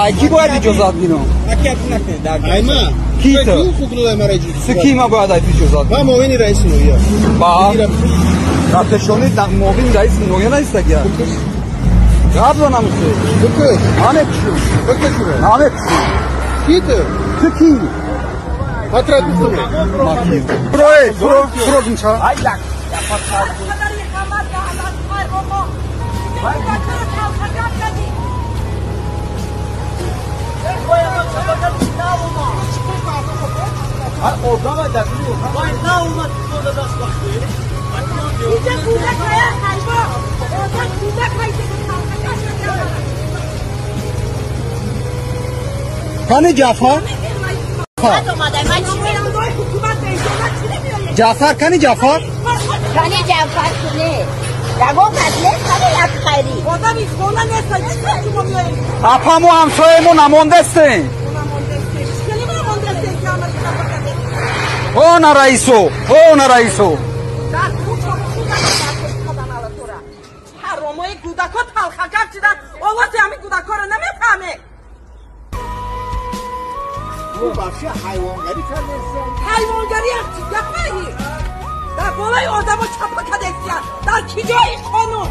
Ай ки бояд иҷозат бинам? Ки ту? Ту ки ма бояд ай иҷозат? Ман муовини раиси ноҳия. Ба дар пешони муовини раиси ноҳия наистагия. Гап занам ту. Бикаш. Намекушам. Бикаш. Намекушам. Ки ту? Ту ки? Патрат бикун. Бро, бро, бро мша. Кани Ҷафар? Ҷафар кани Ҷафар? Кани Ҷафар куне? Ягон кас нест, кани як хайри. Одами хона нест, чӣ шумо меоед? Апа мо ҳамсоямо намондастем. О на раисо, о на раисо. Дар кӯча худам ҳаромои кӯдако талхагап шидан, овози ҳамин кӯдакоро намефаҳме. Ҳайвонгарӣ кардестан. Ҳайвонгарӣ як чиз гапаи. Дар болои одамо чапа кардестиян. Дар ки ҷои қонун?